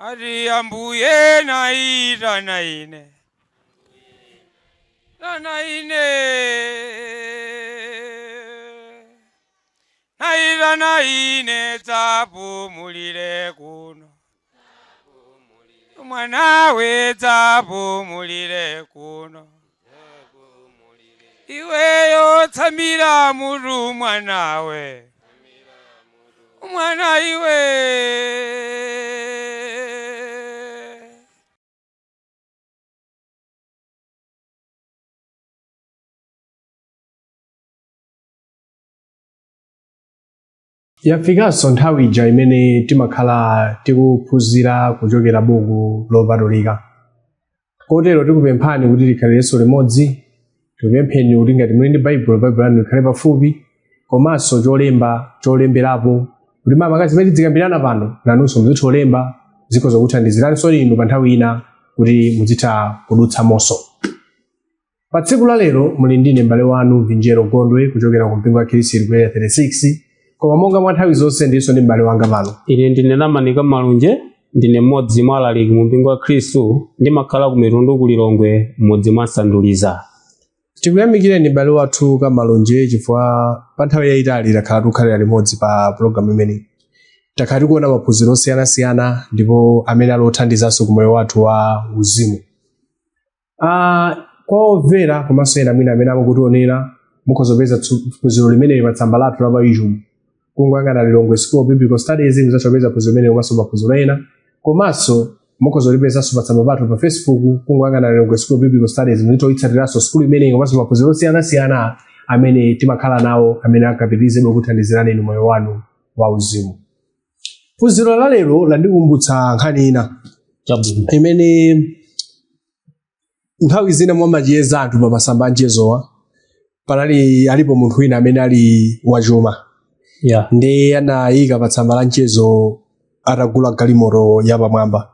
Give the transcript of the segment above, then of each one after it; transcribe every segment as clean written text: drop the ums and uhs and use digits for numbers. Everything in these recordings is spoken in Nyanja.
Ati ambuye naitana ine, tana ine, naitana ine, dzapumulire kuno mwanawe, dzapumulire kuno iweyo, tsamira mutu mwanawe, mwana iwe. Yafikanso nthawi ija imene timakhala tikuphunzira kuchokera buku lopatulika. Kotero tikupemphani kuti tikhalirenso limodzi. Tikupempheni kuti ngati muli ndi Baibulo, Baibulo lanu likhale pafupi, komanso cholemba, cholemberapo, kuti makamaka zimene tizikambirana pano nanunso muzitha kulemba, zikhoza kuthandiziranso inu pa nthawi ina kuti muzitha kudutsamonso. Pa tsiku la lero muli ndine m'bale wanu Vinjero Gondwe kuchokera ku mpingo wa Khristu ku Area 36, koma monga mwa nthawi zonse ndilinso ndi m'bale wanga pano. Ine ndine Namanika Malunje, ndine mmodzi mwa alaliki mu mpingo wa Khristu, ndimakhala ku Mitundu ku Lilongwe, m'mudzi mwa Sanduliza. Tikuyamikireni m'bale wathu Kamalunje chifukwa pa nthawi yayitali takhala tikukhalira limodzi pa pulogalamu imeneyi. Takhala tikuona maphunziro osiyanasiyana ndipo amene ali othandizanso ku moyo wathu wa uzimu. Kwa omvera komanso ena mwina amene amakutionera, mukhoza kupeza phunziro limeneli pa tsamba lathu la pa YouTube. Kungoyang'ana Lilongwe School of Biblical Studies muzatha kupeza phunziro limeneli komanso maphunziro ena. Komanso mukhoza kulipezanso pa tsamba pathu pa Facebook, kungoyang'ana Lilongwe School of Biblical Studies, muzitha kuitsatiranso sukulu imeneyi komanso maphunziro osiyanasiyana amene timakhala nawo amene angapitirizebe kuthandizirani inu moyo wanu wauzimu. Phunziro la lero landikumbutsa nkhani ina imene nthawi zina mwamacheza anthu pa masamba a mchezowa. Panali alipo munthu wina amene ali wachuma ndi anayika pa tsamba la mchezo atagula galimoto yapamwamba,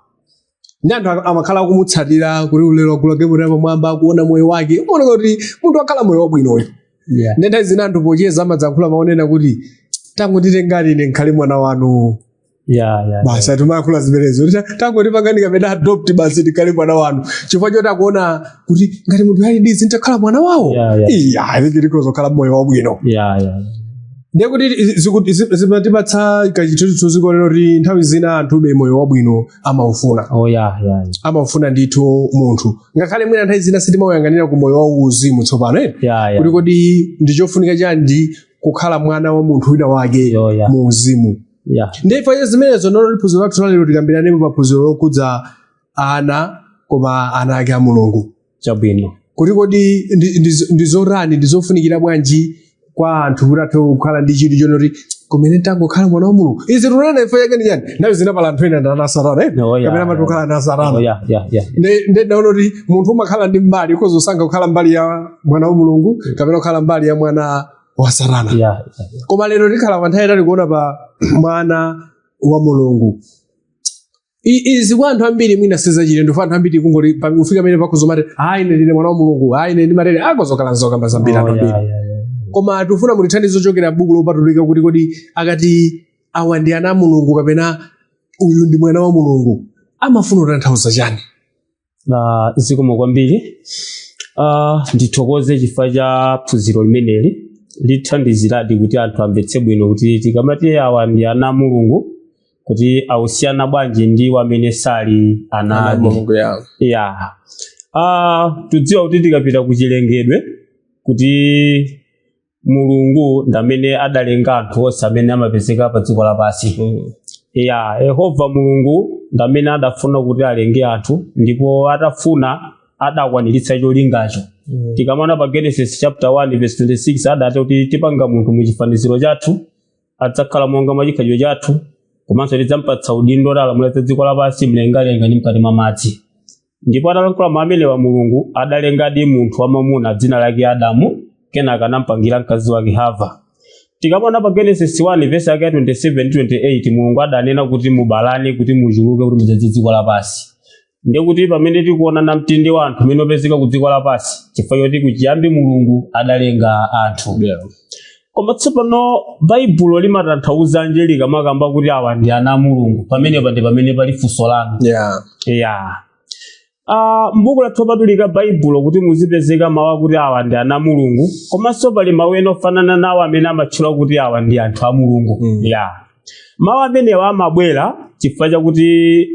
ndi anthu amakhala akumutsatira kuti lero agula galimoto yapamwamba, akuona moyo wake, umaoneka kuti munthu akhala moyo wabwinoyo. Ndi nthawi zina anthu pocheza amadzayankhula maonena kuti tangonditengani ine nkhale mwana wanu. Basi atimayankhula zimenezo kuti tangondipangani kapena adopt, basi ndikhale mwana wanu, chifukwa choti akuona kuti ngati munthu ali ndi zitakhala mwana wawo, iya, I think ndikhoza kukhala moyo wabwino. Ndiye kuti zimatipatsa kachithunzithunzi konena kuti nthawi zina anthube moyo wabwino amaufuna. Oh, yeah. Amaufuna ndithu munthu, ngakhale mwina nthawi zina sitimawuyang'anira ku moyo wauzimu tsopano, eh? Yeah. Kuti kodi ndichofunika chanji kukhala mwana wa munthu wina wake mu uzimu? Ndiye ife zimenezo ndolo phunziro lathu lalero tikambiranepo pa phunziro lokhudza ana, koma ana ake a Mulungu. Kuti kodi ndi zotani, ndi zofunikira bwanji kwa anthu kuti athe kukhala ndi chidwi chonoti kumene tangokhala mwana wa Mulungu. Izi tunena ifo yake ndi chani? Nthawi zina pala anthu ena ndi ana a Satana, eh? Oh, yeah, Kapena amati kukhala ana a Satana. Oh, yeah. Nde ndaona kuti munthu umakhala ndi mbali, ukhoza kusankha kukhala mbali ya mwana wa Mulungu kapena kukhala mbali ya mwana wa Satana. Koma lero tikhala pa nthawi yaitali kuona pa mwana wa Mulungu. Izi kwa anthu ambiri mwina sizachilendo, chifukwa anthu ambiri kungoti kufika pamene pakhoza mati, ayi, ine ndine mwana wa Mulungu, ayi, ine ndimatere, akhoza kukhala nzokamba zambiri anthu ambiri. Koma tikufuna mutithandize zochokera buku lopatulika kuti kodi akati awa ndi ana a Mulungu kapena uyu ndi mwana wa Mulungu, amafuna kutanthauza chani? Zikomo kwambiri. Ndithokoze chifukwa cha phunziro limeneli, lithandiziradi kuti anthu amvetse bwino kuti tikamati awa ndi ana a Mulungu, kuti ausiyana bwanji ndi amene sali ana ake. Mulungu, ya. Ya. Tudziwa kuti tikapita ku chilengedwe kuti Mulungu ndi amene adalenga anthu onse amene amapezeka pa dziko lapansi. Ya, Yehova Mulungu ndi amene adafuna kuti alenge anthu, ndipo atafuna adakwaniritsa cholingacho. Tikamaona pa Genesis chapter 1 verse 26, adati kuti tipanga munthu mu chifaniziro chathu, adzakhala monga mwa chikhalidwe chathu, komanso tidzampatsa udindo kuti alamulire za dziko lapansi, mlengalenga ndi mkati mwa madzi. Ndipo atalankhula mawu amenewa, Mulungu adalengadi munthu wamwamuna dzina lake Adamu, kenaka anampangira mkazi wake Hava. Tikamaona pa Genesis 1 verse yake ya 27 ndi 28, Mulungu adanena kuti mubalane, kuti muchuluke, kuti mudzaze dziko lapansi. Ndiye kuti pamene tikuona namtindi wa anthu amene opezeka ku dziko lapansi, chifukwa choti kuchiyambi Mulungu adalenga anthu. Koma tsopano Baibulo limatanthauzanji likamakamba kuti awa ndi ana a Mulungu? Pamenepa ndi pamene pali funso lanu. Yeah. M'buku lathu lopatulika Baibulo kuti muzipezeka mawu akuti awa ndi ana a Mulungu, komanso pali mawu ena ofanana nawo amene amatchula kuti awa ndi anthu a Mulungu. Yeah. Mawu amenewa amabwera chifukwa chakuti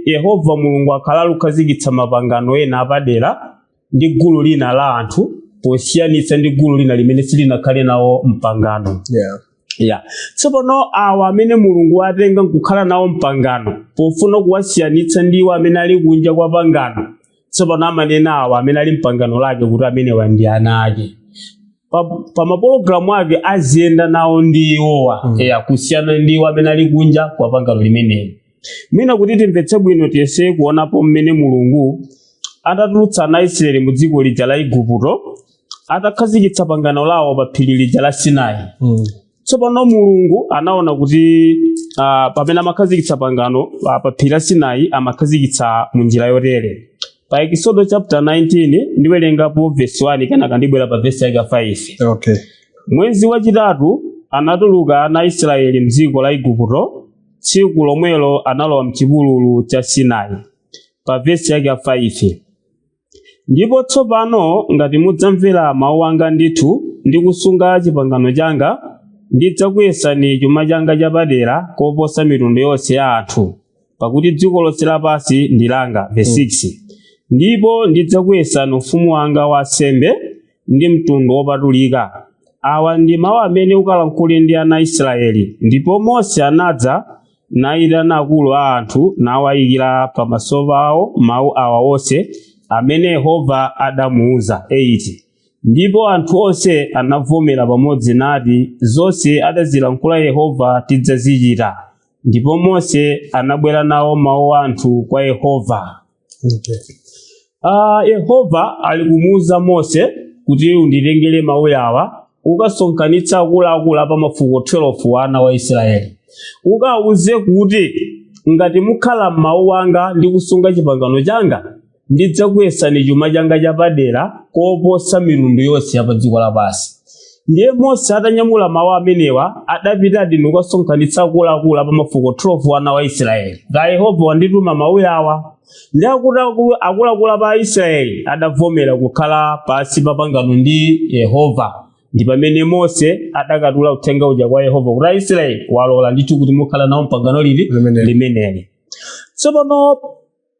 Yehova Mulungu akhala akukhazikitsa mapangano ena apadera ndi gulu lina la anthu posiyanitsa ndi gulu lina limene silinakhale nawo mpangano. Yeah. Tsopano awa amene Mulungu atenga nkukhala nawo mpangano pofuna kuwasiyanitsa ndi iwo amene ali kunja kwa pangano, tsopano amanena awa amene ali mpangano lake kuti amenewa ndi ana ake. Pa mapologalamu ake aziyenda nawo ndi iwowa, yeah, kusiyana ndi iwo amene ali kunja kwa pangano limeneli. Mwina kuti timvetse bwino, tiyese kuonapo mmene Mulungu atatulutsa ana Israeli mu dziko lija la Igupto, atakhazikitsa pangano lawo pa phiri lija la Sinai. Tsopano Mulungu anaona kuti pamene amakhazikitsa pangano pa phiri la Sinai, amakhazikitsa mu njira yotere. Pa Ekisodo chapter 19 ndiwerengapo verse 1, kenaka ndibwera pa verse yake 5. Mwezi wachitatu anatuluka ana Israeli mdziko la Igupto, tsiku lomwelo analowa mchipululu cha Sinai. Pa verse yake 5: Ndipo tsopano ngati mudzamvera mawu anga ndithu ndi kusunga chipangano changa, ndidzakuyesani chuma changa chapadera koposa mitundu yonse ya anthu, pakuti dziko lonse lapansi ndi langa. Verse 6: Ndipo ndidzakuyesani ufumu wanga wa ansembe ndi mtundu wopatulika. Awa ndi mawu amene ukalankhule ndi ana a Israeli. Ndipo Mose anadza nayitana akulu a anthu, nawayikira pamaso pawo mawu awa onse amene Yehova adamuwuza. 8 Ndipo anthu onse anavomera pamodzi nati, "Zonse adazilankhula Yehova tidzazichita." Ndipo Mose anabwera nawo mawu a anthu kwa Yehova. Yehova ali kumuwuza Mose kuti, "Unditengere mawu awa, ukasonkhanitsa akuluakulu apa mafuko 12 wa ana wa Israeli, ukawuze kuti ngati mukhala m'mawu anga ndi kusunga chipangano changa, ndidzakuyesani chuma changa chapadera koposa mitundu yonse ya pa dziko lapansi." Ndiye Mose atanyamula mawu amenewa adapitadi ndikukasonkhanitsa akuluakulu apa mafuko 12 ana wa Israeli nga, "Yehova wandituma mawu awa." Ndi akuti akuluakulu apa Israeli adavomera kukhala pansi pa pangano ndi Yehova. Ndi pamene Mose adakatula uthenga uja kwa Yehova kuti Aisraeli walola ndithu kuti mukhala nawo mpangano lili Limeneli. Limeneli. Tsopano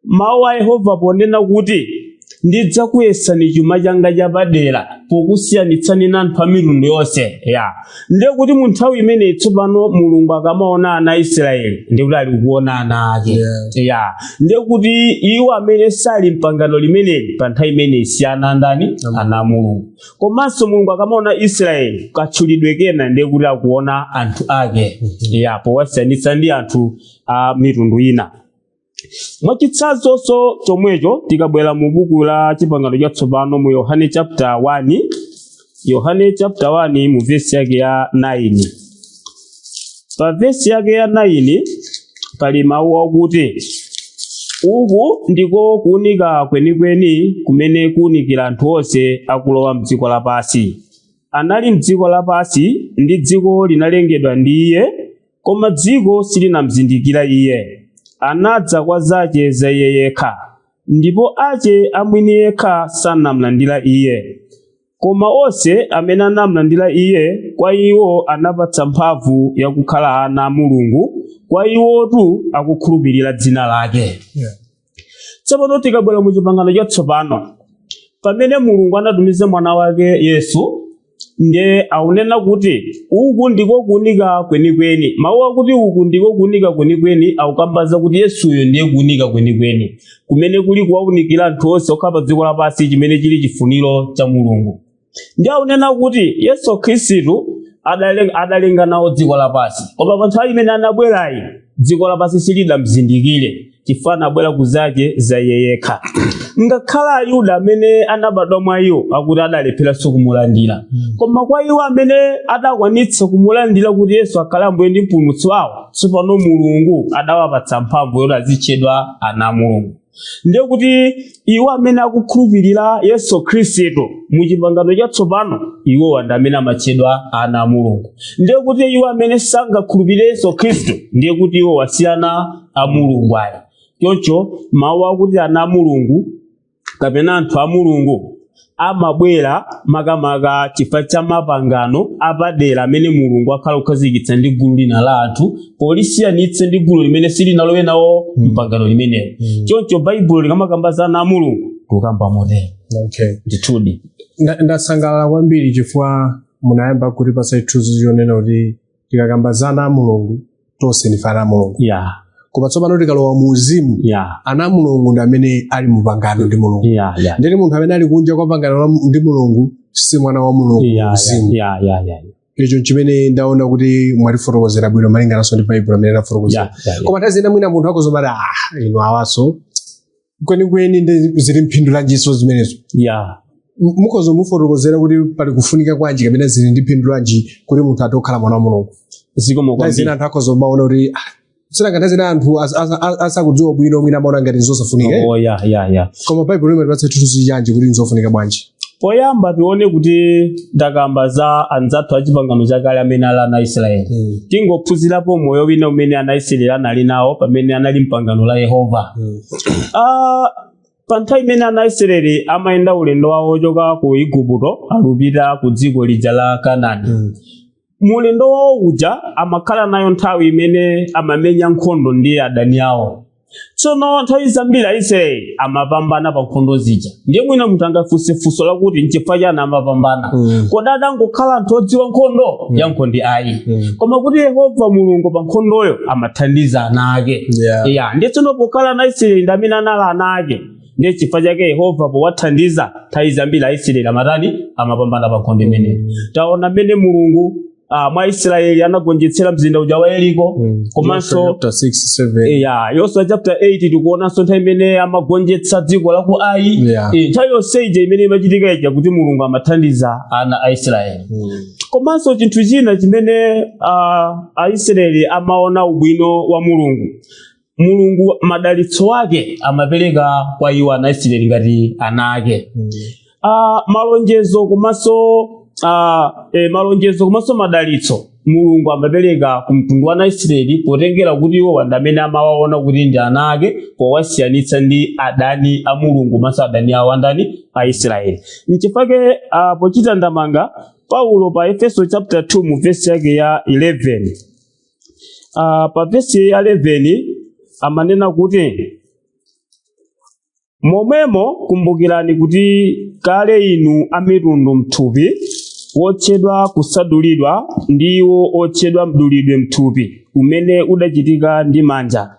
mawu a Yehova ponena kuti, "Ndidzakuyesani chuma changa chapadera pokusiyanitsani na anthu a mitundu yonse," ya ndiye kuti mu nthawi imeneyi tsopano Mulungu akamaona ana a Israeli ndiye kuti ali kuona ana ake. Ya, ndiye kuti iwo amene sali mpangano limeneli pa nthawi imeneyi si ana ndani? Ana a Mulungu. Komanso Mulungu akamaona Israeli katchulidwe kena ndiye kuti akuona anthu ake, ya, powasiyanitsa ndi anthu a mitundu ina. Mwachitsanzonso chomwecho, tikabwera mu buku la Chipangano Chatsopano mu Yohane chapter 1, Yohane chapter 1 mu vesi yake ya 9, pa vesi yake ya 9 pali mawu akuti, "Uku ndiko kuwunika kwenikweni kumene kuwunikira anthu onse akulowa mdziko lapansi. Anali mdziko lapansi, ndi dziko linalengedwa ndi iye, koma dziko silinamzindikira iye. Anadza kwa zache za iye yekha, ndipo ache amwini yekha sanamlandira iye. Koma onse amene anamlandira iye, kwa iwo anapatsa mphamvu yakukhala ana a Mulungu, kwa iwotu akukhulupirira dzina lake." Tsopano tikabwera mu Chipangano Chatsopano, pamene Mulungu anatumiza mwana wake Yesu, ndiye akunena kuti uku ndiko kuunika kwenikweni. Mawu akuti uku ndiko kuunika kwenikweni akukambaza kuti Yesuyo ndiye kuunika kwenikweni kumene kuli kuwaunikira anthu onse okhala pa dziko lapansi, chimene chili chifuniro cha Mulungu. Ndiye akunena kuti Yesu Khristu adalenga nawo dziko lapansi, koma pa nthawi imene anabwerayi dziko lapansi silidamzindikire, chifukwa anabwera ku zake za iye yekha. Ngakhale Ayuda amene anabadwa mwa iwo akuti adalepheranso kumulandira. Koma kwa iwo amene adakwanitsa kumulandira kuti Yesu akhale Ambuye ndi Mpulumutsi wawo, tsopano Mulungu adawapatsa mphamvu yoti azitchedwa ana a Mulungu. Ndiye kuti iwo amene akukhulupirira Yesu Khristu mu chipangano chatsopano, iwowa ndi amene amatchedwa ana a Mulungu. Ndiye kuti iwo amene sangakhulupirire Yesu Khristu, ndiye kuti iwo si ana a Mulungu ayi. Choncho mawu akuti ana a Mulungu kapena anthu a Mulungu amabwera makamaka chifukwa cha mapangano apadera amene Mulungu akhala kukhazikitsa ndi gulu lina la anthu, polisiyanitse ndi gulu limene silinalowe nawo mpangano limenelo. Choncho Baibulo likamakamba za ana a Mulungu, tikukamba motero. Okay. Ndithudi. Ndasangalala kwambiri chifukwa munayamba kutipatsa chithunzi chonena kuti tikakamba za ana a Mulungu, tonse ndife ana a Mulungu. Koma tsopano tikalowa mu uzimu, ana a Mulungu ndi amene ali mu pangano ndi Mulungu. Ndeti munthu amene ali kunja kwa pangano ndi Mulungu si mwana wa Mulungu mu uzimu. Icho nchimene ndaona kuti mwatifotokozera bwino malingananso ndi Baibulo amene anafotokozera. Koma nthawi zina mwina munthu akozomati, ah, inu awaso kwenikweni ndi zili mphindu lanjiso zimenezo? Mukhoza mufotokozera kuti pali kufunika kwanji kapena zili ndi phindu lanji kuti munthu athe kukhala mwana wa Mulungu? Zikomo Nthawi zina kwambiri. anthu akhoza kumaona kuti, ah, sinanga nthawi zina anthu asakudziwa bwino, mwina amaona ngati nzosafunika, eh? Oh, yeah. Koma Baibulo limatipatsa chithunzi chanji kuti nzofunika bwanji? Poyamba tione kuti ndakamba za anzathu a chipangano chakale amene ali ana Israeli. Tingophunzirapo moyo wina umene ana Israeli anali nawo pamene anali mpangano la Yehova. Pa nthawi imene ana Israeli amayenda ulendo wawo ochoka ku Igupto alupita ku dziko lija la Kanaani, mulendo wawo uja amakhala nayo nthawi imene amamenya nkhondo ndi adani awo. Tsono nthawi zambiri Aisraeli amapambana pa nkhondo zija. Ndiye mwina munthu angafunse funso lakuti, nchifukwa chani amapambana? Kodi adangokhala anthu odziwa nkhondo? Yankho ndi ayi. Koma kuti Yehova Mulungu pa nkhondoyo amathandiza ana ake. Ya, ndiye tsono pokhala ana Israeli ndi amene anali ana ake, ndiye chifukwa chake Yehova powathandiza nthawi zambiri Aisraeli amatani? Amapambana pa nkhondo imeneyo. Taona mmene Mulungu mwa Israeli anagonjetsera mzinda uja wa Yeriko. Komanso Joshua chapter 6, 7. Ya, Yoswa chapter 8 tikuonanso nthawi imene amagonjetsa dziko la ku Ai. Nthawi yonse ija imene imachitika ija kuti Mulungu amathandiza ana a Israeli. Komanso chinthu china chimene Aisraeli amaona ubwino wa Mulungu, Mulungu madalitso ake amapereka kwa iwo ana Israeli ngati ana ake. Malonjezo komanso madalitso Mulungu amapereka ku mtundu wa ana Israeli potengera kuti iwo ndi amene amawaona kuti ndi ana ake, powasiyanitsa ndi adani a Mulungu komanso adani awo andani? A Israeli. Nchifukwa pochita ndamanga Paulo pa Efeso chapter 2 mu vesi yake ya 11, pa vesi ya 11 amanena kuti, momwemo kumbukirani kuti kale inu amitundu mthupi, wotchedwa kusadulidwa ndi iwo otchedwa mdulidwe mthupi umene udachitika ndi manja,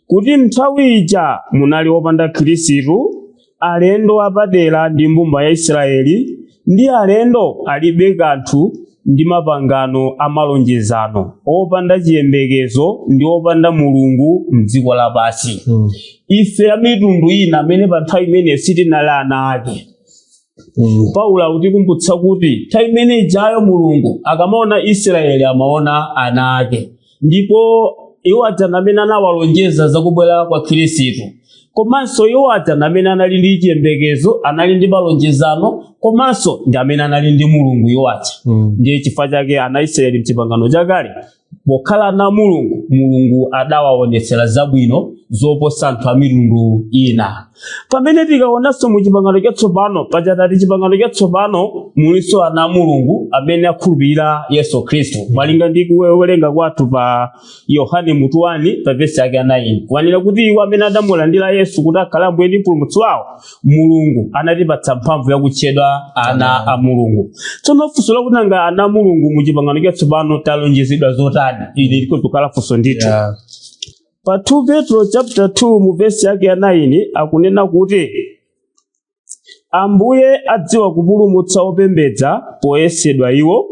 kuti nthawi ija munali wopanda Khristu, alendo apadera ndi mbumba ya Israeli, ndi alendo alibe kanthu ndi mapangano amalonjezano, opanda chiyembekezo ndi opanda Mulungu mdziko lapansi. Ife amitundu ina amene pa nthawi imene sitinali ana ake, Paulo akutikumbutsa kuti nthawi imene ijayo Mulungu akamaona Israeli amaona ana ake, ndipo iwo aja amene anawalonjeza zakubwera kwa Khristu, komanso iwo aja amene anali ndi chiyembekezo, anali ndi malonjezano, komanso ndi amene anali ndi Mulungu iwo aja. Ndiye chifukwa chake ana Israeli mchipangano chakale pokhala na Mulungu, Mulungu adawaonetsera zabwino zoposa anthu a mitundu ina. Pamene tikaonanso mu chipangano chatsopano, pachatati chipangano chatsopano mulinso ana a Mulungu amene akhulupirira Yesu Khristu, malinga ndi kuwerenga kwathu pa Yohane mutu 1 pa vesi yake ya 9, kuwanena kuti iwo amene adamulandira Yesu kuti akhale Ambuye ndi Mpulumutsi wawo, Mulungu anatipatsa mphamvu yakutchedwa ana a Mulungu. Tsono funso lakuti, nanga ana a Mulungu mu chipangano chatsopano talonjezedwa zotani? Ili likuzokhala funso ndithu. Pa 2 Petro chapter 2 mu vesi yake ya 9 akunena kuti, Ambuye adziwa kupulumutsa opembedza poyesedwa iwo,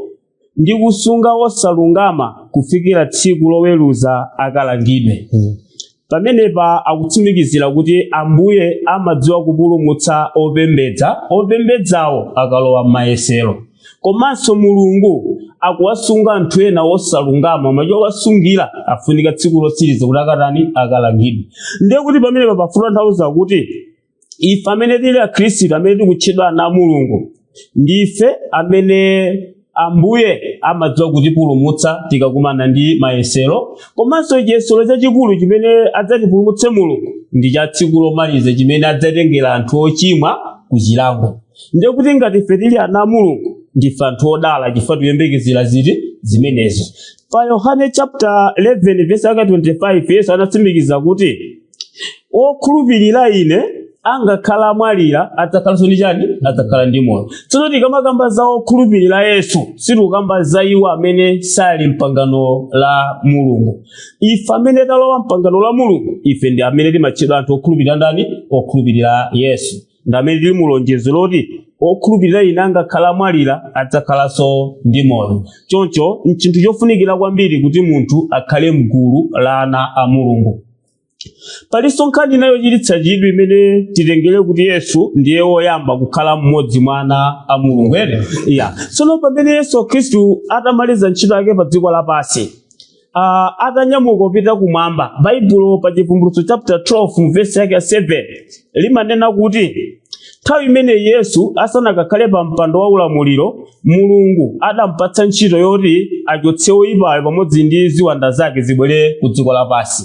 ndi kusunga osalungama kufikira tsiku loweruza akalangidwe. Pamenepa akutsimikizira kuti Ambuye amadziwa kupulumutsa opembedza, opembedzawo akalowa m'mayesero, komanso Mulungu Akuwasunga anthu ena osalungama, macho wasungira afunika tsiku lotsiriza kuti akatani? Akalangidwe. Ndiye kuti pamene papafuna nthauza kuti ife amene tili akhristu, amene tikutchedwa ana a Mulungu, ndife amene Ambuye amadziwa kutipulumutsa tikakumana ndi mayesero. Komanso chiyesero chachikulu chimene adzatipulumutse Mulungu ndi cha tsiku lomaliza, chimene adzatengera anthu ochimwa ku chilango. Ndiye kuti ngati ife tili ana a Mulungu, ndife anthu odala, chifukwa tikuyembekezera ziti? Zimenezo. Pa Yohane chapter 11 verse yake 25, Yesu anatsimikiza kuti okhulupirira ine angakhala amwalira, adzakhalanso ndi chani? Adzakhala ndi moyo. Tsono tikamakamba za okhulupirira Yesu, sitikukamba za iwo amene sali mpangano la Mulungu. Ife amene talowa mpangano la Mulungu, ife ndi amene timatchedwa anthu okhulupirira ndani? Okhulupirira Yesu. Ndi amene tili mulonjezo loti okhulupirira ine angakhala amwalira, adzakhalanso ndi moyo. Choncho nchinthu chofunikira kwambiri kuti munthu akhale mgulu la ana a Mulungu. Palinso nkhani inayo yochititsa chidwi imene titengere kuti Yesu ndiye woyamba kukhala mmodzi mwa ana a Mulungu, ere ya. Tsono pamene Yesu Khristu atamaliza ntchito yake pa dziko lapansi, atanyamuka kupita kumwamba, Baibulo pa Chivumbulutso chapter 12 verse yake ya 7 limanena kuti nthawi imene Yesu asanakakhale pa mpando wa ulamuliro, Mulungu adampatsa ntchito yoti achotse oyipayo pamodzi ndi ziwanda zake zibwere ku dziko lapansi.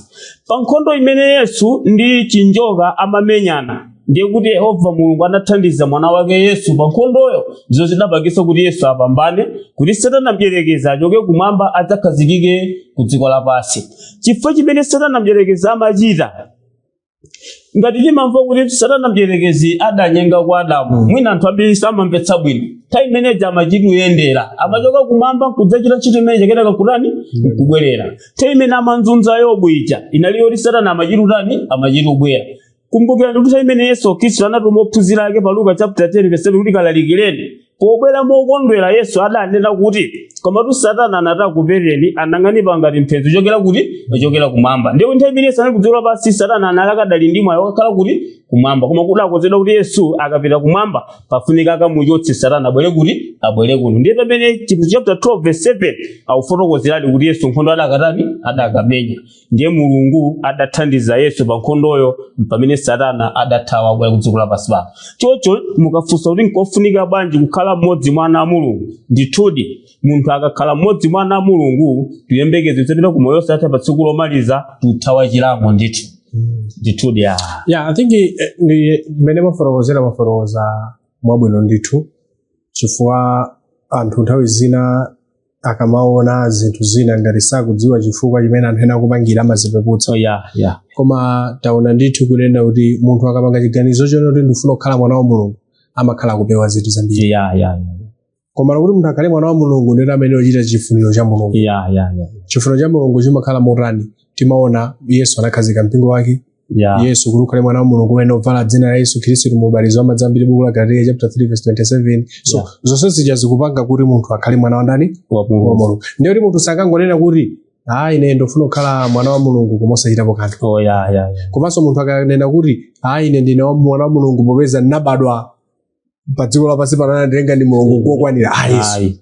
Pa nkhondo imene Yesu ndi chinjoka amamenyana, ndiye kuti Yehova Mulungu anathandiza mwana wake Yesu pa nkhondoyo. Ndizo zidapangitsa kuti Yesu apambane, kuti Satana mdierekezi achoke kumwamba adzakhazikike ku dziko lapansi. Chifukwa chimene Satana mdierekezi amachita, ngati timamva kuti Satana mdierekezi adanyenga kwa Adamu, mwina anthu ambiri samamvetsa bwino. Nthawi imeneji amachita kuyendera, amachoka kumwamba nkudzachita ntchito imene chakenaka kutani? Nkubwerera. Nthawi imene amanzunza Yobu ija inali yoti Satana amachita kutani? Amachita kubwera. Kumbukirani kuti nthawi imene Yesu Khristu anatuma ophunzira ake pa Luka chapter 10 verse 7 kuti kalalikireni, pobwera mokondwera Yesu adanena kuti, "Komatu Satana anatakupereni anang'anipa ngati mphenzi kuchokera kuti? Kuchokera kumwamba." Ndiye nthawi imene Yesu anali kudziko lapansi, Satana anali akadali ndi mwayi wakhala kuti? Kumwamba. Koma kudakonzedwa kuti Yesu akapita kumwamba, pafunika akamuchotse Satana, abwere kuti? Abwere kuno. Ndiye pamene Chivumbulutso chapter 12 verse 7 akufotokozerani kuti Yesu nkhondo adakatani? Adakamenya. Ndiye Mulungu adathandiza Yesu pa nkhondoyo, pamene Satana adathawa kubwera ku dziko lapansi pano. Choncho mukafunsa kuti nkofunika bwanji kukhala mmodzi mwa ana a Mulungu, ndithudi munthu akakhala mmodzi mwa ana a Mulungu, tiyembekeze kudzapita ku moyo osatha pa tsiku lomaliza, tuthawa chilango ndithu, ndithudi ya. Yeah, I think ndi mmene mafotokozera, mafotokoza mwabwino ndithu, chifukwa anthu nthawi zina akamaona zinthu zina, ngati sakudziwa chifukwa chimene anthu ena akupangira, amazipeputsa. Oh, yeah. Koma taona ndithu kunena kuti munthu akapanga chiganizo chona kuti ndifuna kukhala mwana wa Mulungu, amakhala akupewa zinthu zambiri. Koma kuti munthu akhale mwana wa Mulungu, ndiye amene ochita chifuniro cha Mulungu. Chifuniro cha Mulungu chimakhala motani? Timaona Yesu anakhazika mpingo wake. Yesu, kuti ukhale mwana wa Mulungu, umene uvala dzina la Yesu Khristu mu ubatizo wa madzi ambiri, buku la Galatiya chapter 3 verse 27. So zonse zija zikupanga kuti munthu akhale mwana wa ndani? Wa Wa Mulungu. Mulungu. Ndiye kuti munthu sakangonena kuti, "Hayi, ine ndofuna kukhala mwana wa Mulungu," koma osachitapo kanthu. oh yeah yeah yeah Komanso munthu akanena kuti, "Hayi, ine ndine mwana wa Mulungu popeza ndinabadwa pa dziko lapansi pano, anandilenga ndi Mulungu," kokwanira ayiso. Ayi.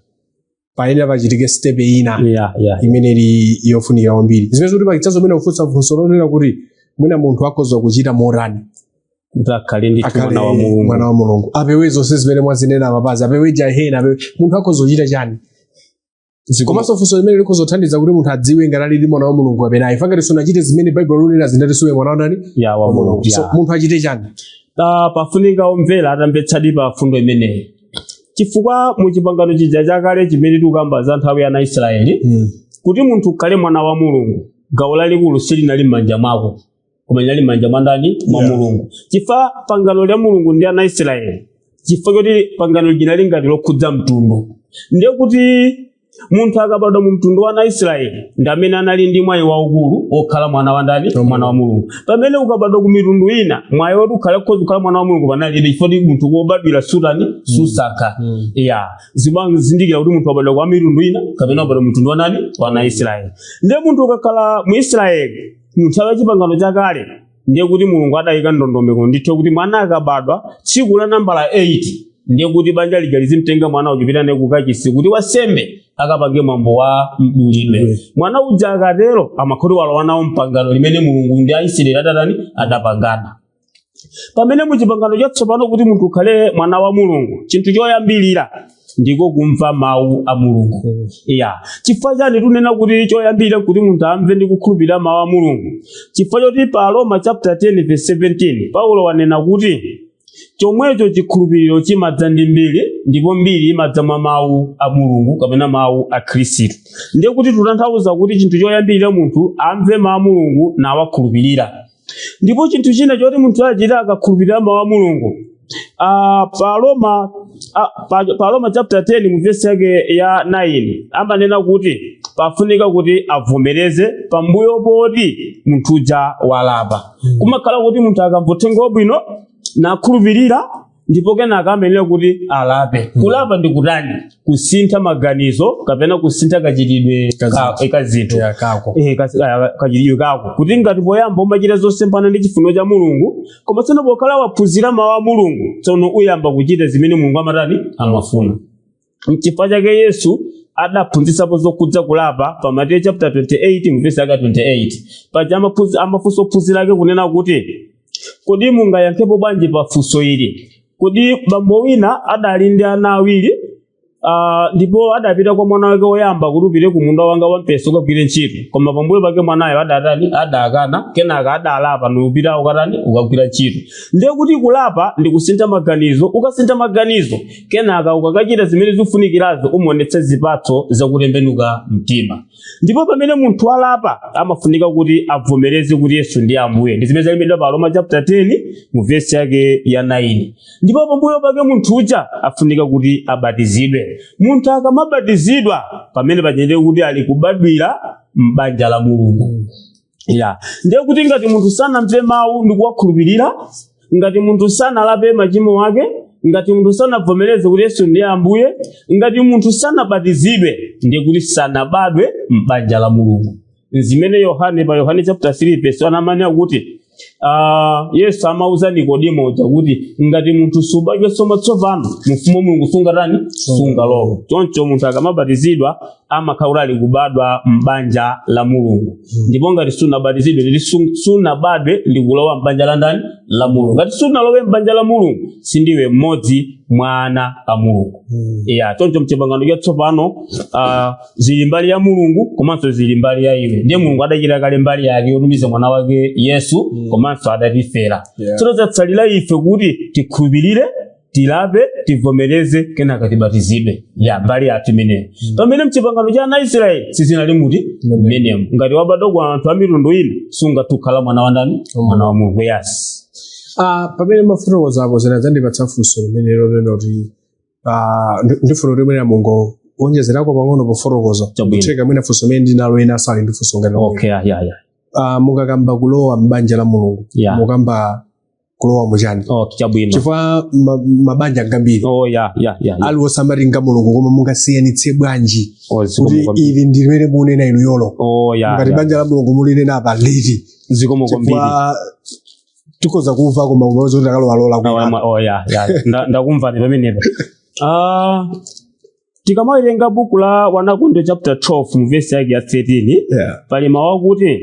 Payenera pachitike step ina imene ili yofunikira kwambiri, zimene zikuti pachitsanzo mwina kufunsa funso lonena kuti mwina munthu akhoza kuchita motani kuti akhale ndithu akhale mwana wa Mulungu, mwana wa Mulungu, apewe zonse zimene mwazinena mapazi, apewe jahena, apewe, munthu akhoza kuchita chani? Komanso funso limene likhoza kuthandiza kuti munthu adziwe ngati alidi mwana wa Mulungu kapena ayi, ngati sunachite zimene Baibulo lunena, zindati suwe mwana wa ndani? Ya, wa Mulungu. So munthu achite chani? Pafunika omvera atamvetsadi pa fundo imeneyi, chifukwa mu chipangano chija chakale chimene tikukamba za nthawi ya ana Israeli, kuti munthu ukhale mwana wa Mulungu, gawo lalikulu silinali m'manja mwako, koma linali m'manja mwa ndani? Mwa Mulungu. Chifukwa pangano la Mulungu ndi ana Israeli, chifukwa choti pangano linali ngati lokhudza mtundu, ndiye kuti munthu akabadwa mu mtundu wa ana Israeli ndi amene anali ndi mwayi waukulu wokhala mwana wa ndani? Mwana wa Mulungu. Pamene ukabadwa ku mitundu ina, mwayi woti ukhale kukhoza kukhala mwana wa Mulungu panalibe, chifukwa kuti munthu wobadwira sutani? Susankha. Ya, zimazindikira kuti munthu wabadwa kwa mitundu ina kapena wabadwa mtundu wa nani? Wa ana Israeli. Ndiye munthu ukakhala mu Israeli mu nthawi ya chipangano chakale, ndiye kuti Mulungu adayika ndondomeko ndithu kuti mwana akabadwa tsiku la nambala 8 Ndiye kuti banja lija lizimtenga mwana uchipita naye kukachisi kuti wasembe akapange mwambo wa mdulidwe. Mwana uja akatero amakhoti walowa nawo mpangano limene Mulungu ndi Aisraeli adatani adapangana. Pamene muchipangano chatsopano kuti munthu ukhale mwana wa Mulungu, chinthu choyambirira ndiko kumva mawu a Mulungu. Ya, chifukwa chani tunena kuti choyambirira kuti munthu amve ndi kukhulupirira mawu a Mulungu? Chifukwa choti pa Roma chapter 10 verse 17 Paulo wanena kuti chomwecho chikhulupiriro chimadza ndi mbiri, ndipo mbiri imadza mwa mawu a Mulungu kapena mawu a Khristu. Ndiye kuti tutanthauza kuti chinthu choyambirira munthu amve mawu a Mulungu nawakhulupirira. Ndipo chinthu china choti munthu achite akakhulupirira mawu a Mulungu, pa Roma chapter 10 mu verse yake ya 9 amanena kuti pafunika kuti avomereze pambuyo poti munthu uja walapa. Kumakhala kuti munthu akamva uthenga wabwino nakhulupirira, ndipo kenaka amenera kuti alape. Kulapa ndi kutani? Kusintha maganizo kapena kusintha kachitidwe kazinthu. Kachitidwe kako, kuti ngati poyamba umachita zosemphana ndi chifuniro cha Mulungu, koma tsono pokhala waphunzira mawu a Mulungu, tsono uyamba kuchita zimene Mulungu amatani amafuna. Mchifukwa chake Yesu adaphunzitsapo zokhudza kulapa pa Mateyu chapter 28 mu verse yake 28. Paja amafunsa ophunzira ake kunena kuti, kodi mungayankhepo bwanji pa funso ili? Kodi bambo wina adali ndi ana awiri, ndipo adapita kwa mwana wake woyamba kuti upite ku munda wanga wampesa ukagwire ntchito, koma pambuyo pake mwanayo adatani adakana, kenaka adalapa nupita ukatani ukagwira ntchito. Ndiye kuti kulapa ndi kusintha maganizo. Ukasintha maganizo kenaka ukakachita zimene zikufunikirazo, umaonetsa zipatso zakutembenuka mtima. Ndipo pamene munthu alapa amafunika kuti avomereze kuti Yesu ndi Ambuye, ndi zimene zalembedwa pa Roma chapter 10 mu verse yake ya 9. Ndipo pambuyo pake munthu uja afunika kuti abatizidwe. Munthu akamabatizidwa pamene pachenjere kuti ali kubadwira m'banja la Mulungu. Ya, ndiye kuti ngati munthu sanamve mawu ndi kuwakhulupirira, ngati munthu sanalape machimo ake, ngati munthu sanavomereze kuti Yesu ndiye Ambuye, ngati munthu sanabatizidwe, ndiye kuti sanabadwe m'banja la Mulungu. Zimene Yohane pa Yohane chapter 3 verse 1 amanena kuti Yesu amauza Nikodemo uja kuti ngati munthu subadwenso mwatsopano, mufumu wa Mulungu sungatani sungalowe. Choncho munthu akamabatizidwa amakhala kuti ali kubadwa m'banja la Mulungu. Ndipo ngati sunabatizidwe, ndi sunabadwe ndi kulowa m'banja la ndani? La Mulungu. Ngati sunalowe m'banja la Mulungu, sindiwe mmodzi mwa ana a Mulungu. Ya, choncho mchipangano chatsopano zili mbali ya Mulungu komanso zili mbali ya iwe. Ndiye Mulungu adachita kale mbali yake yotumiza mwana wake Yesu, komanso adatifera. Tsono zatsalira ife kuti tikhulupirire, tilape, tivomereze, kenaka tibatizidwe. Ya, mbali yathu imeneyo. Pamene mchipangano cha ana Israeli sizinali muti mmenemo. Ngati wabadwa kwa anthu a mitundu ina, sungatukhala mwana wa ndani? Mwana wa Mulungu. Yes. Pamene mafotokozapo zinadzandipatsa funso limene lonena kuti ndifuna kuti mwina mungo onjezerako pang'ono pofotokoza. Kutheka mwina funso limene ndinalo ena asali ndi funso ngati lomwe. Okay, yeah, yeah, yeah. Mukakamba kulowa m'banja la Mulungu, mukamba kulowa muchani? Okay, chabwino. Chifukwa mabanja ngambiri. Oh, yeah, yeah, yeah, yeah. Aliwonse amati nga Mulungu, koma mungasiyanitse bwanji Kuti ili ndi limene munena inu yolo? Oh, yeah, ngati yeah. banja la Mulungu mulinena apa liti? Zikomo kwambiri. Chifukwa tikhoza kumva koma kumaweza kuti akalowalola kuina. Oh, yeah, yeah. Ndakumvani pamenepo. Tikamawerenga buku la 1 Korinto chapter 12 mu verse yake ya 13, pali mawu akuti,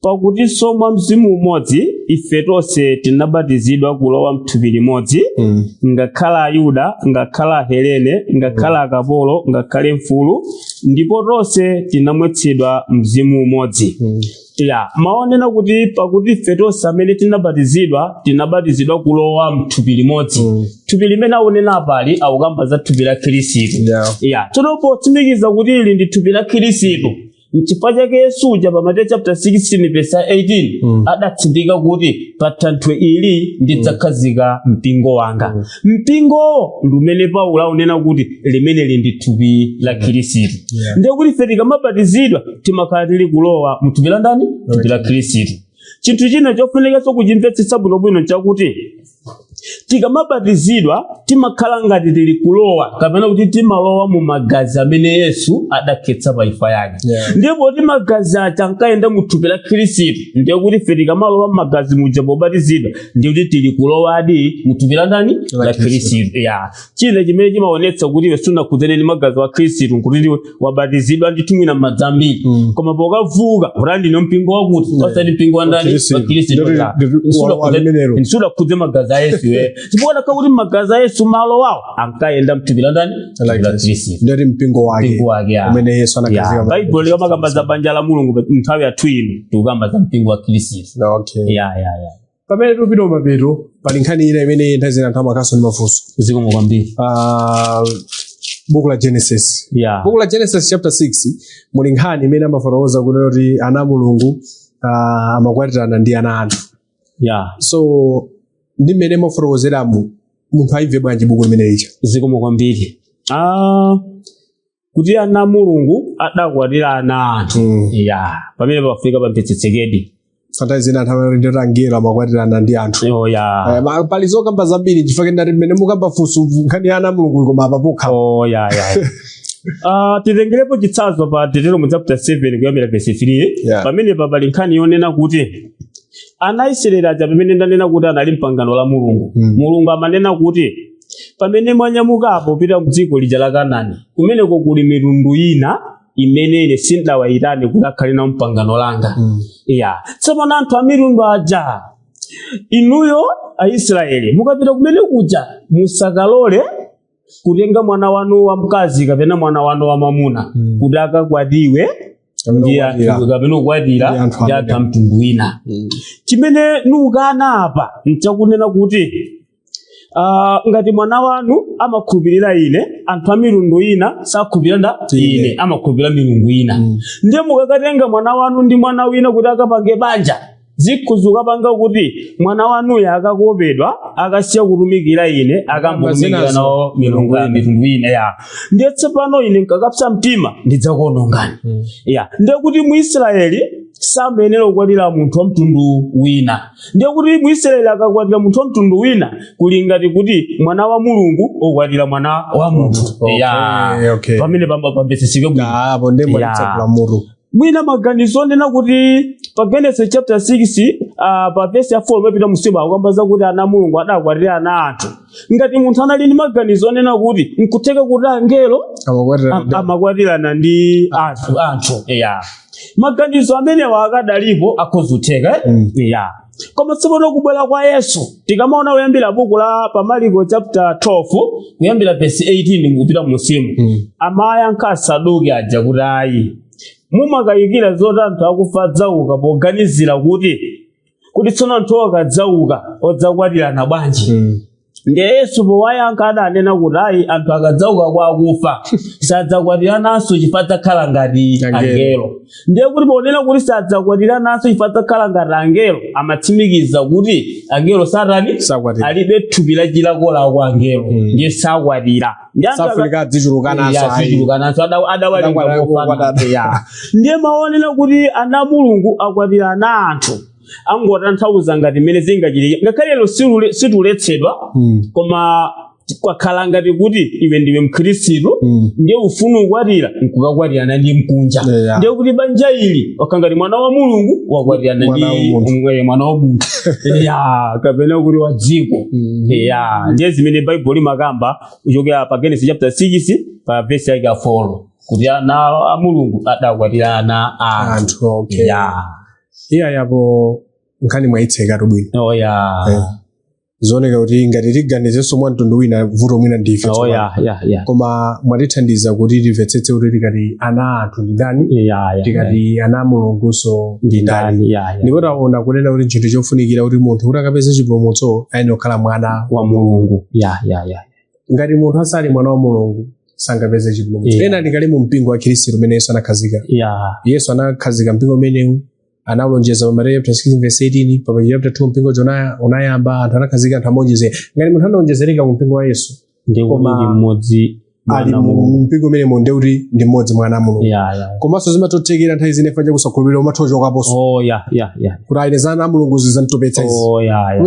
pakutinso mwa mzimu umodzi ife tonse tinabatizidwa kulowa mthupi limodzi, ngakhala Ayuda, ngakhala Ahelene, ngakhala akapolo, ngakhale mfulu, ndipo tonse tinamwetsedwa mzimu umodzi. Ya, maonena kuti pakuti ife tonse amene tinabatizidwa, tinabatizidwa kulowa mthupi limodzi. Thupi limene akunena apali akukamba za thupi la Khristu. Ya, tsono potsimikiza kuti ili ndi thupi la Khristu, nchifukwa chake Yesu uja pa Mateyu chapter 16 verse 18 adatsindika kuti pa thanthwe ili ndidzakhazika mpingo wanga. Mpingowo ndi umene Paulo akunena kuti limeneli ndi thupi la Khristu. Ndiye kuti ife tikamabatizidwa timakhala tili kulowa mu thupi la ndani? Thupi la Khristu. Chinthu china chofunikanso kuchimvetsetsa bwinobwino nchakuti Tikamabatizidwa timakhala ngati tili kulowa, kapena kuti timalowa mu magazi amene Yesu adakhetsa pa imfa yake. Ndipo poti magazi aja ankayenda mu thupi la Khristu, ndiye kuti ife tikamalowa m'magazi muja pobatizidwa, ndiye kuti tili kulowadi mu thupi la ndani? La Khristu. Ya, china chimene chimaonetsa kuti iwe sunakhudzane ndi magazi wa Khristu nkuti ndiwe wabatizidwa ndithu mwina m'madzi ambiri, koma pokavuka kuti ndine mpingo wakuti, osati mpingo wa ndani? Khristu. Wa Khristu. Ndoti limenelo. Sudakhudze magazi a Yesu iwe, chifukwa kuti magazi a Yesu malo wawo ankayenda mthupi la ndani? La La Khristu. Ndoti mpingo wake. Mpingo wake, ya. Umene Yesu anakhazika. Ya, Baibulo likamakamba za banja la Mulungu nthawi yathu ino, tikukamba za mpingo wa Khristu. Ya. Pamene tikupita kumapeto, pali nkhani ina imene nthawi zina anthu amakhalanso ndi mafunso. Zikomo kwambiri. Ah, buku la Genesis. Buku la Genesis chapter 6 muli nkhani imene amafotokoza kuti ana a Mulungu amakwatirana ndi ana anthu. So ndi mmene mafotokozeramu, munthu aimve bwanji buku limene lija? Zikomo kwambiri. Kuti ana a Mulungu adakwatira ana anthu. Ya, pamene pafika pamvetsetsekedi. Nthawi zina anthu amati ndoti angelo amakwatirana ndi anthu. Oh ya. Pali zokamba zambiri, chifukwa ndati mmene mukamba funso nkhani ya ana a Mulungu, koma apa pokha. Oh ya. Titengerepo chitsanzo pa Deuteronomy chapter 7 kuyambira verse 3. Pamene pali nkhani yonena kuti ana Israeli aja, pamene ndanena kuti anali mpangano la Mulungu, Mulungu amanena kuti pamene mwanyamukapo pita mdziko lija la Kanani, kumeneko kuli mitundu ina imene ine sindawayitane kuti akhale nawo mpangano langa. Ya, tsopano anthu a mitundu aja, inuyo Aisraeli mukapita kumene kuja, musakalole kutenga mwana wanu wamkazi kapena mwana wanu wamwamuna kuti akakwatiwe Kapena ndi kukwatira. anthu, kapena kukwatira Ndi anthu ndi anthu a mtundu wina. Chimene nukana apa nchakunena kuti ngati mwana wanu amakhulupirira ine, anthu a mitundu ina sakhulupirira nda Ine. ine, amakhulupirira milungu ina. Ndiye mukakatenga mwana wanu ndi mwana wina kuti akapange banja, zikhoza kukapanga kuti mwana wanuyo akakopedwa, akasiya kutumikira ine, akambotumikira zinazo. nawo milungu ya mitundu ina. Ya, ndiye tsopano ine nkakapsa mtima ndidzakuonongani. Ya, ndiye kuti Muisraeli samayenera kukwatira munthu wa mtundu wina. Ndiye kuti Muisraeli akakwatira munthu wa mtundu wina, kuli ngati kuti mwana wa Mulungu okwatira mwana wa munthu. Ya, pamene pamvetsetseke bwino. Apo ndi mwatitsegula mutu. Mwina maganizo onena kuti pa Genesis chapter 6, pa verse ya 4 mapita musimu, akukamba zakuti ana Mulungu adakwatira ana anthu, ngati munthu anali ndi maganizo onena kuti nkutheka kuti angelo Amakwatira amakwatirana ndi anthu, ya, maganizo amenewa akadalipo, akhoza kutheka, eh? Ya, koma tsopano kubwera kwa Yesu, tikamaona kuyambira buku la pa Mariko chapter 12 kuyambira verse 18 kupita musimu, amayankha Asaduki aja kuti ayi, mumakayikira zoti anthu akufa adzauka, poganizira kuti tsono anthu akadzauka odzakwatirana bwanji? Ndiye Yesu powayankha adanena kuti ayi, anthu akadzauka kwa akufa sadzakwatirananso, chifukwa adzakhala ngati Angelo. angelo. Ndiye kuti ponena kuti sadzakwatirananso chifukwa adzakhala ngati angelo, amatsimikiza kuti angelo satani? Sakwatira. Alibe thupi la chilakolako angelo. Ndiye sakwatira. Ndiye anthu Safunika adzichulukananso ayi. azichulukananso, adawalenga Adakwatira mofanana. kukwatana. Ya, ndiye maonera kuti ana Mulungu akwatira ana anthu, angotanthauza ngati mmene zingachitike, ngakhale lero situletsedwa, koma kwakhala ngati kuti iwe ndiwe Mkhristu, ndiye ufuna ukwatira, nkukakwatirana ndi mkunja. Ndiye kuti banja ili wakhala ngati mwana wa Mulungu wakwatirana Mwana wa ndi munthu. Mwana wa munthu, ya, kapena kuti wa dziko. Ya, ndiye zimene Baibulo limakamba kuchokera pa Genesis chapter 6 pa verse yake ya 4, kuti ana a Mulungu adakwatira ana a anthu. Anthu, okay. Ya. Iya, yapo nkhani mwayitsekatu bwino. Oh ya. Zooneka kuti ngati tiganizenso mwa mtundu wina, vuto mwina ndife Oh tsopano. ya. Koma mwatithandiza kuti timvetsetse kuti tikati ana anthu ndi ndani, ya. tikati ana a Mulungunso ndi ndani. Ndani, ya. Ndipo taona kunena kuti chinthu chofunikira kuti munthu kuti akapeze chipulumutso ayenera kukhala mwana wa Mulungu, ya. Ngati munthu asali mwana wa Mulungu, sangapeze chipulumutso. Ena ndikali mu mpingo wa Khristu umene Yesu anakhazika. Yesu anakhazika mpingo umenewu, analonjeza pa Mateyu chapter 16 verse 18, pa Machitidwe chapter 2 mpingo unayamba, anthu anakhazika, anthu amaonjezera. Ngati munthu anaonjezereka mu mpingo wa Yesu, Ndi Koma- ndi mmodzi Ali Mwana wa Mulungu. mu mpingo umenemo, ndi kuti ndi mmodzi mwa ana a Mulungu. Yeah. Komanso zimathothekera nthawi zine fanja kusakhulupirira, umathochokaponso Oh, yeah. kuti aine za ana a Mulungu zizanditopetsa izi. Oh, yeah.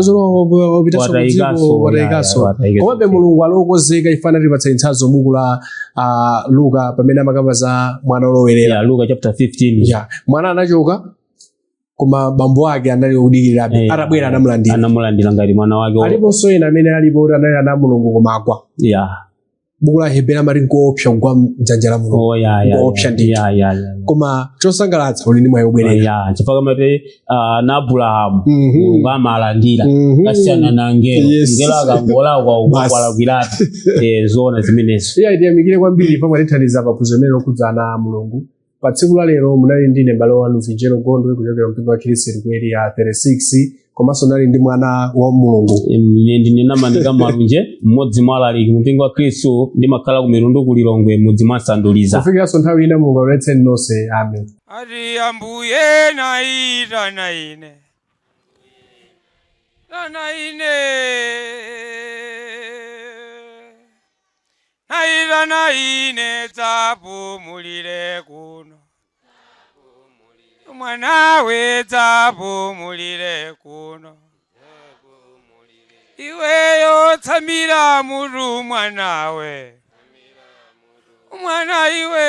Upitaso Watayikaso, kudziko, watayikaso. yeah, watayikaso. Komabe Mulungu alokozeka, ifana tipatsa chitsanzo buku la Luka pamene amakamba za mwana olowerera. Yeah, Luka chapter 15. Yeah. Mwana anachoka, koma bambo ake anali kudikirirabe. Atabwera anamulandira. Anamulandira ngati mwana wake. Aliponso ena amene alipo kuti anali ana a Mulungu koma agwa. Buku la Hebera amati nkoopsa kugwa mdzanja la Mulungu. Oh, yeah. Ngoopsa ndithu. Yeah. Koma chosangalatsa, uli ndi mwayi wobwerera. Yeah, chifukwa kamati na Abrahamu Mulungu amalandira, kasiyana na ngelo. Ngelo akangolakwa, ukakwalakwiratu. Zona zimenezo. Iya, tiyamikire kwambiri pamwe atithandiza paphunziro limene lokhudza ana a Mulungu. Pa tsiku la lero munali ndine m'bale wanu Vinjero Gondwe kuchokera mpingo wa Khristu ku Area 36, komanso nali ndi mwana wa Mulungu. Ine ndine Namanika Malunje, mmodzi mwa alaliki mpingo wa Khristu, ndimakhala ku Mitundu ku Lilongwe, mudzi mwa Sanduliza. Kufikiranso nthawi ina, Mulungu akuletseni nonse. Amen. Ati ambuye naitana ine, tana ine, naitana ine, dzapumulire kuno mwanawe, dzapumulire kuno iweyo, tsamira mutu mwanawe, mwana iwe.